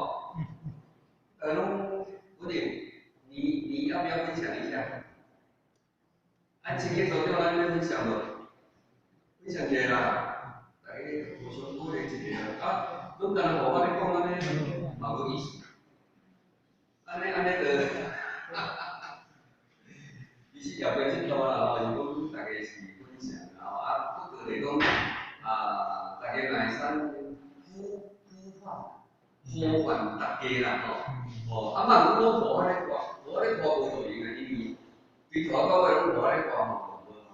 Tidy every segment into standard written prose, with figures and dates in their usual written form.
吼。大家攏文玲，你要不要分享一下？啊，青年組長，咱欲分享無？分享一下啦，大家互相鼓勵一下啦。啊，攏干焦予我咧講按呢，嘛無意思。按呢按呢就，其實也袂這多啦吼，是講大家是分享啦吼。啊，不過來講，啊，大家嘛會使呼呼喚呼喚大家啦吼。吼，啊嘛，阮攏予我咧看，予我咧看無路用啊，因為對頭到尾攏予我咧看嘛無吼。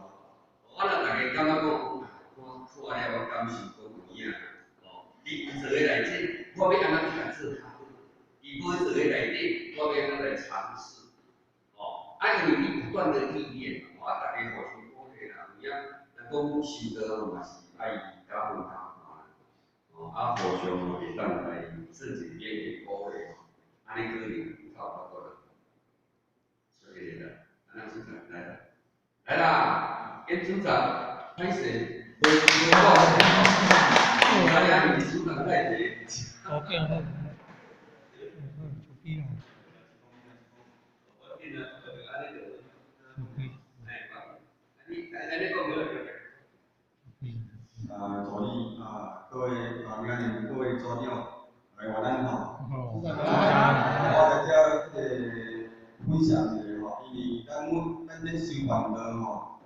我若大家感覺講，看看了我感受講有影，吼，伊有做的內底，我欲按怎去共做較好？伊無做的內底，我欲按怎來嘗試？吼，啊，因為你不斷的歷練嘛，啊，大家互相鼓勵啦，有影，咱講修道嘛是愛加分加看啦，吼，啊，互相嘛會當來做一個勉勵鼓勵，按呢可能較有法度啦。所以啦，按呢組長來啦，來啦，演組長，歹勢，無無講，知影是組長代替。好，好，手機啦。我見啊，按呢就，手機。哎，你按呢講無？啊，助理啊，各位啊，明仔日各位組長，大家晚安吼。好。我在遮彼个分享一下吼，因為咱阮咱咧修辦道吼，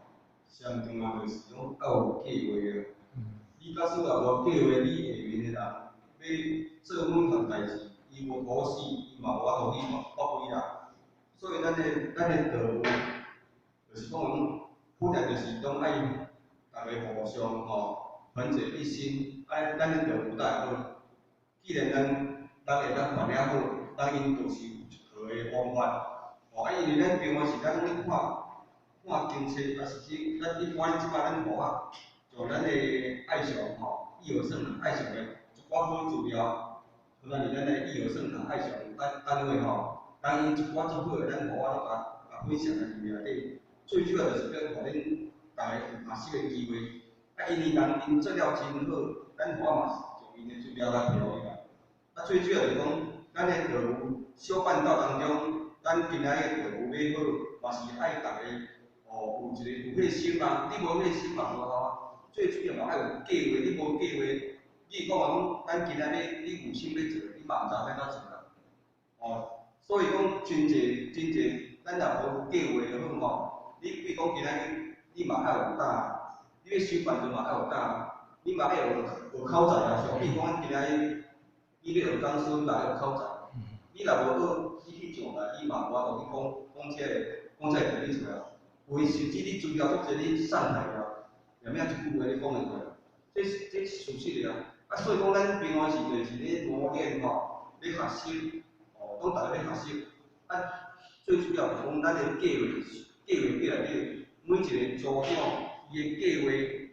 上重要就是講愛有計劃啊。你假使若無計劃，你下面的人欲做每項代誌，伊無頭緒，伊嘛無法度去發揮啦。所以咱的道務，就是講本來就是講愛大家互相吼團結一心，按呢咱的道務才會好。既然咱人會當辦了好，咱𪜶就是有一套的方法。吼，啊，因為咱平常時咱攏咧看看經冊，啊是去咱一般這擺咱予啊，像咱的愛上吼，義和算愛上的一寡好資料，像咱是咱的義和算同愛上單單位吼，人𪜶一寡足好的，咱予我攏共共分享佇內底。最主要就是欲予恁逐个有學習的機會。啊，因為人𪜶做了真好，咱予我嘛是將𪜶的資料來提予伊啦。啊，最主要就是講，咱的道務小辦道當中，咱今仔日的道務欲好，嘛是愛逐个哦有一個有彼個心啊。你無彼個心嘛無效啊。最主要嘛愛有計劃，你無計劃，你講講咱今仔日你有心欲做，你嘛毋知欲按怎做啦。哦，所以講真濟真濟，咱若無計劃的好吼，你比如講今仔日你嘛愛有膽，你欲修辦道嘛愛有膽，你嘛愛學學口才啊。像比如講咱今仔日你欲學講師，你嘛愛學口才。你若無學，你去上台，你嘛無法度去講講這個講這個道理出來。有的甚至你資料足濟，你上台了，連命一句話你講會出來，這是事實的啊。啊，所以講咱平常時就是咧磨練吼，咧學習，哦，攏逐个咧學習。啊，最主要就是講咱的計劃，計劃表內底，每一個組長伊的計劃，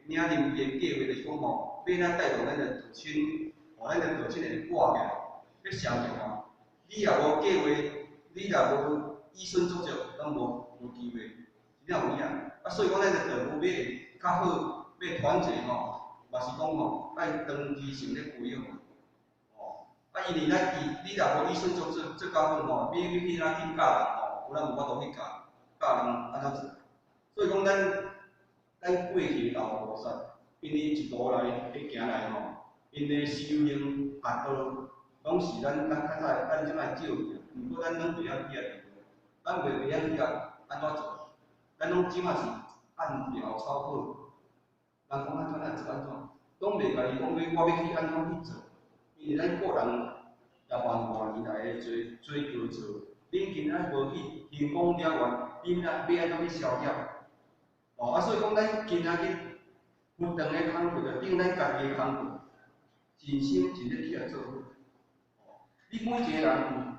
領領伊的計劃就是講吼，欲按怎帶動咱的道親，吼，咱的道親會掛起來，這上重要。你若無計劃，你若無以身作則，攏無無機會，真正有影。啊，所以講咱的道務欲較好，欲團結吼，嘛是講吼，愛長期性咧培養。哦，啊，因為咱伊，你若無以身作則，做較好吼，你欲去哪去教人吼，有人無法度去教，教人按怎做。所以講咱咱過去的老菩薩，𪜶一路來咧行來吼，𪜶的修行學道，攏是咱咱較早咱這擺照鏡，毋過咱攏袂曉去遐咱袂曉去遐按怎做，咱攏這擺是按條草稿，人講按怎咱就按怎，攏袂家己講欲我欲去按怎去做，因為咱個人也萬外年來的追追求做，恁今仔無去行功了願，恁啊欲按怎去消業？哦，啊，所以講咱今仔日佛堂的工課，就等於咱家己的工課，盡心盡力去來做好。哦，你每一個人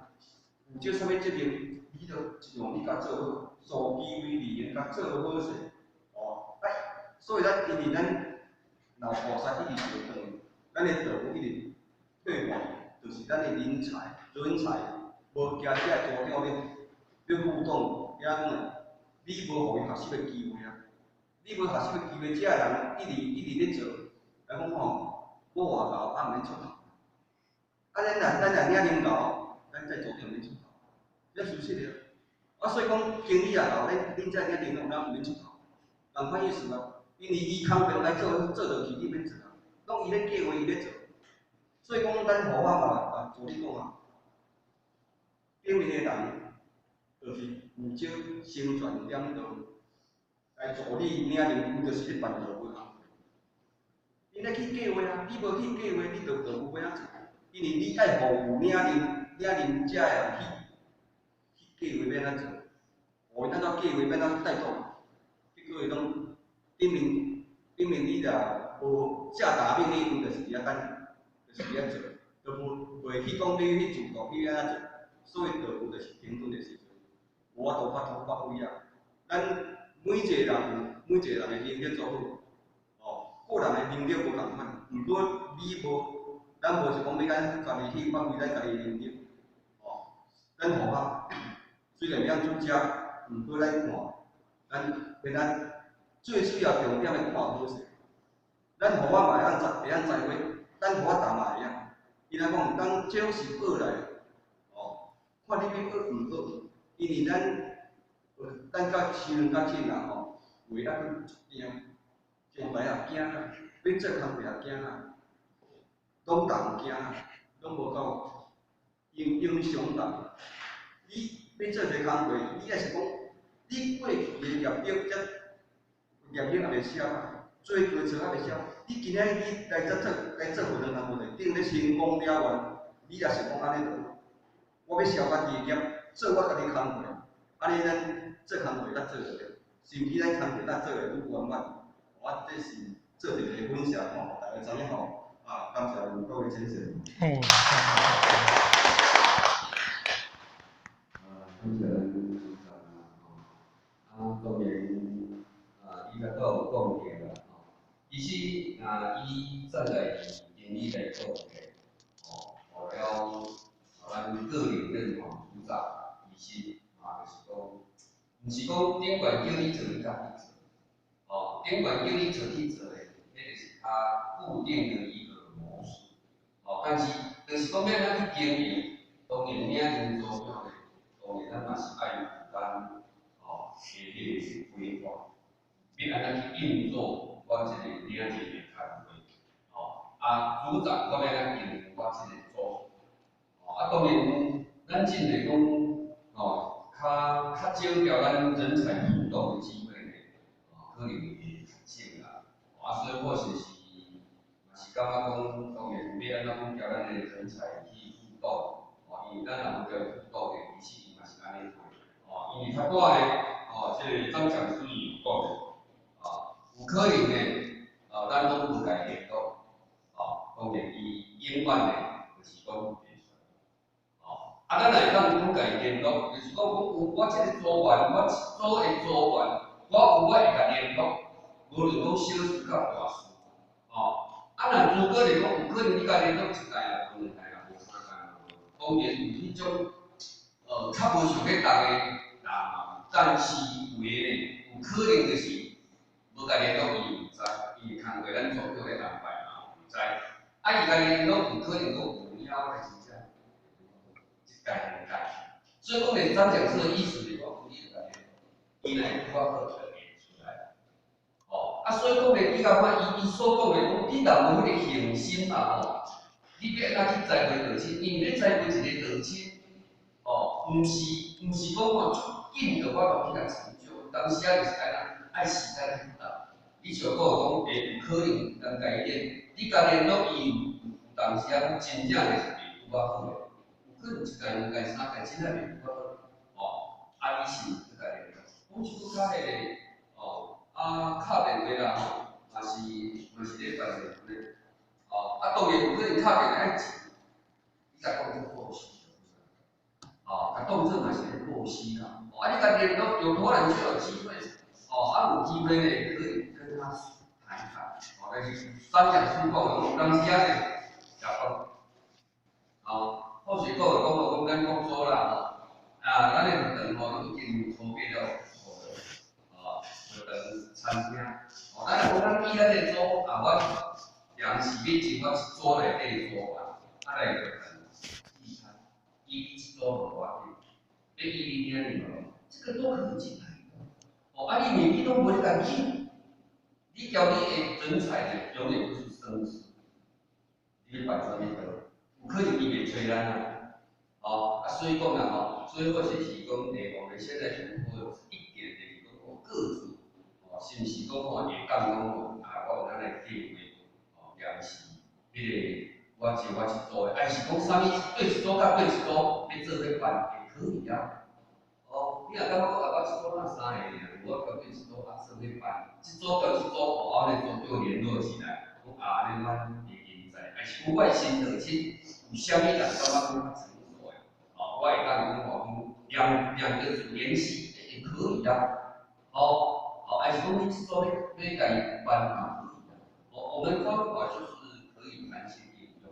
有負責啥物責任，你都盡量你共做好，庶幾為利，共做好勢。哦，啊，所以咱因為咱老菩薩一直相轉，咱的道務一直退化，就是咱的人才人才無行這個組長咧咧互動，按怎講呢？你無予伊學習的機會啊！你無學習的機會，這個人一直一直咧做，來講吼，無外姣啊，毋免出頭。啊，咱若领领导，咱这组长免出头，这事实的。啊，所以讲经理也到，恁这领领导，咱毋免出头，仝款意思啊。因为伊工课来做，做落去，你免做啊，攏伊咧计划，伊咧做。所以講，咱護法嘛，助理講啊，頂面的人就是負責成全點道，來助理領任，就是咧辦道務工課。𪜶咧去計劃啊，你無去計劃，你就無欲按怎做。因為你愛予有領任者的人去計劃欲按怎做，予𪜶按怎計劃欲按怎帶動，結果伊攏頂面你若無下達命令，𪜶就是佇遐等，就是佇遐做，就無袂去講你去主動去按怎做。所以道務就是停頓的時陣，無法度發揮啊。咱每一個人有每一個人的能力做好，哦，個人的能力無仝款，毋過你無，咱無是講欲咱家己去發揮咱家己的能力，哦，咱護法雖然袂曉煮食，毋過咱看，咱欲咱最主要重點的看好勢。咱護法嘛會曉栽，會曉栽花，咱護法逐嘛會曉。伊來講，咱這種是學來的，哦，看你欲學毋學，因為咱較時陣較緊啦吼，有的猶閣足驚，上台也驚啦，欲做工課也驚啦，攏共驚啦，攏無夠影響人。你欲做一个工課，你抑是講你過去的業力才業力猶未消啊，做過錯猶未消。你今仔日你來這做來做活動工課，頂咧成功了完，你若是講按呢就好，我欲消家己的業，做我家己工課，按呢咱做工課才做會著，甚至咱工課才做會愈圓滿。我這是做一个分享吼，大家知影吼。啊，感謝各位先生。哦。啊，感謝咱主持人啊，吼，啊，當然啊，伊較都有講著啦，吼。其實啊，伊站在經理來講咧，吼，為了咱個人認同組長，其實嘛就是講，毋是講頂懸叫你做你才去做，哦，頂懸叫你做去做的，彼就是較固定的一個模式，哦，但是就是講欲按怎去經營，當然領任組長的，當然咱嘛是愛有咱哦的彼個規劃，欲按怎去運作阮這個領任的團隊，哦，啊，組長我欲按怎經營我這個組，哦，啊，當然咱進來講，哦，較少交咱人才互動的機會呢，哦，可能會較少啦，啊，所以我是嘛是感覺講，當然欲按怎講交咱的人才去互動，哦，因為咱若無共伊互動的，其實伊嘛是按呢做，哦，因為較大咧，哦，這個張講師伊有講的，啊，有可能呢，啊，咱攏無共伊聯絡，哦，當然伊永遠呢，就是講袂出，哦，啊，咱若會當講共伊聯絡，就是講講有我這個組員，我一組的組員，我有我會共聯絡，無論講小事佮大事，哦，啊，若如果來講有可能你共聯絡一屆也無，兩屆也無，三屆也無，當然有彼種，較無想欲動的人嘛，但是有的呢，有可能就是無共聯絡伊毋知，因為工課咱組長咧安排嘛，毋知。啊，伊共聯絡有可能講有影我真正一屆兩屆，所以講咧，張講師的意思是講，你共聯絡，伊若會拄仔好就會出來。哦，啊，所以講咧，你感覺伊所講的講，你若無彼個恆心啊吼，你欲按怎去栽培道親？因為欲栽培一個道親，哦，毋是講吼足緊就我就去共成就，有當時啊就是按怎愛時間去等。你像講講，會有可能人共伊練，你共聯絡伊有當時啊，講真正就是袂拄仔好的，有可能一屆、兩屆、三屆真正袂拄仔好，哦，啊，你是去共聯絡，講一句較彼個，哦，啊，敲電話啦吼，嘛是咧辦事呢，哦，啊，當然有可能敲電話愛錢，你共當做布施，哦，共當做嘛是咧布施啦，哦，啊，你共聯絡，有突然就有機會，哦，啊，有機會呢，可以跟他談一談，哦，但是張講師講的，有當時啊呢，食飯，哦，好勢講就講到講咱國祖啦吼，啊，咱的學堂吼已經籌備了，哦，學堂餐廳，哦，咱若講咱以咱的組啊，阮糧食欲種，我一組內底組啊，啊來學堂。伊你這組無要緊，欲依你兄弟嘛，這個都可以進來。哦，啊，你你攏無咧共去，你交你的人才呢，永遠都是生死。你欲辦啥物道？有可能伊袂揣咱啊。哦，啊，所以講啊吼，所以我就是講，我們現在突破一點就是講，各組，哦，是毋是講吼會當講吼，啊，我有咱來計劃，哦，也是彼個我是我一組的，還是講啥物對一組佮對一組欲做伙辦也可以啊。哦，你若感覺講啊，我這組若三个爾，我共對一組啊做伙辦，這組佮這組哦，按呢組長聯絡起來，講啊，按呢阮會人才，還是講我的新道親有啥物人感覺講較成熟的，哦，我會當講吼，講兩個組聯繫也可以啊。哦，哦，還是講你這組欲欲共伊辦嘛可以啊。哦，我們方法就是可以彈性應用，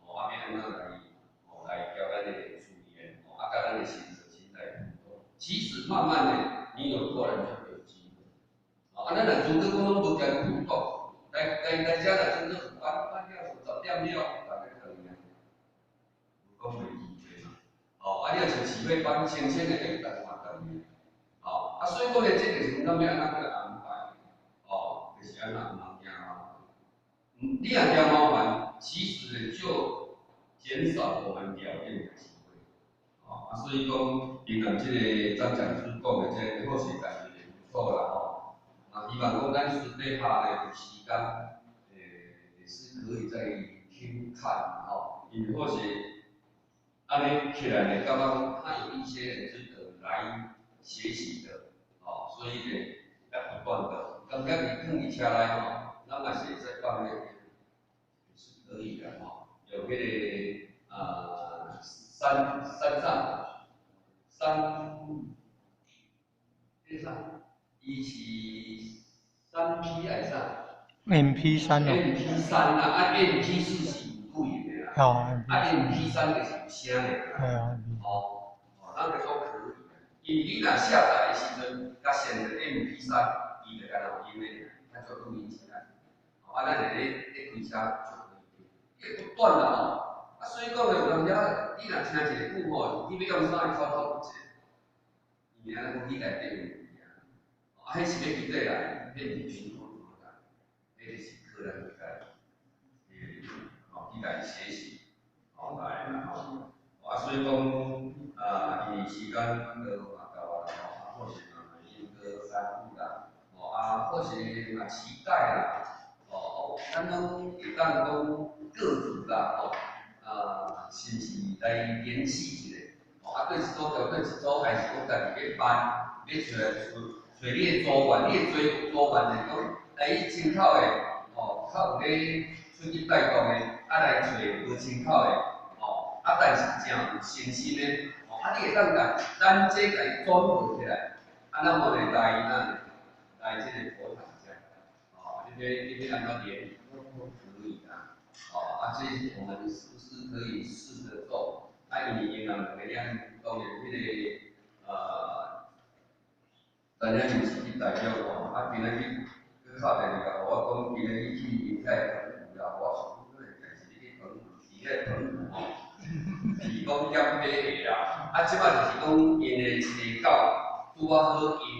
哦，啊，欲按怎來，哦，來調咱的資源，哦，啊，佮咱的新道親來互動。其實慢慢的，你有突然就會有機會。啊，咱若如果講攏無共互動，來來來遮若真正有班班了10點了，大家可以啊，無講袂機會嘛。哦，啊，你若像指揮班，淺淺的會當嘛當去。哦，啊，所以講咧，這就是咱欲按怎去安排，哦，就是按怎毋通驚麻煩。嗯，你若驚麻煩，其實呢就減少我們表現的機會。哦，啊，所以講，平常這個張講師講的這個，好勢感覺也不錯啦吼。啊，希望講咱私底下呢有時間，也是可以再聽看吼，因為或許按呢起來呢，感覺講他有一些人值得來學習的，哦，所以呢，要不斷的，感覺伊囥佇車內吼，咱嘛是會使放咧，也是可以的吼。有彼個啊，三三上三，彼啥？伊是3P 還是啥？MP3哦。 MP3啦，啊 MP4是有錄音的啦。哦。啊 MP3就是有聲的啦。係啊。哦，哦，咱就講可以，因為你若下載的時陣，共設做 MP3，伊就敢若有音的，它就錄音起來。哦，啊，咱會咧咧開車就可以聽，伊不斷啦吼。啊，所以講咧，有當時你若聽一個久吼，你欲用啥會滔滔不絕。因為按呢講你內底有物件，啊，彼是欲佇佗來？彼毋是蘋果來，彼就是可能去共，吼，去共學習，吼來啦吼。啊，所以講，啊，因為時間都嘛到啊吼，啊，或是嘛應該三步啦，吼啊，或是嘛期待啦，哦，咱攏會當講各組啦，吼，啊，是毋是來聯繫一下？哦，啊，對一組共對一組，還是講家己欲辦，欲揣揣你的組員，你的組組員就是講，來清口的，吼，較有咧出去帶動的，啊來揣無清口的，吼，啊但是誠有誠心的，吼，啊你會當共咱這共伊綜合起來，啊那麼呢來哪來這個佛堂遮，哦，你欲按怎連都可以啊，哦，啊這我們是不是可以試着做？啊，因為因人兩个人當然彼個咱遐毋是去台中吼，啊今仔日閣敲電話共我講，今仔日去𪜶遐澎湖啦，我想講可能是你去澎湖，佇彼個澎湖吼，是講減買的啦，啊這擺就是講𪜶的一個狗拄仔好𪜶。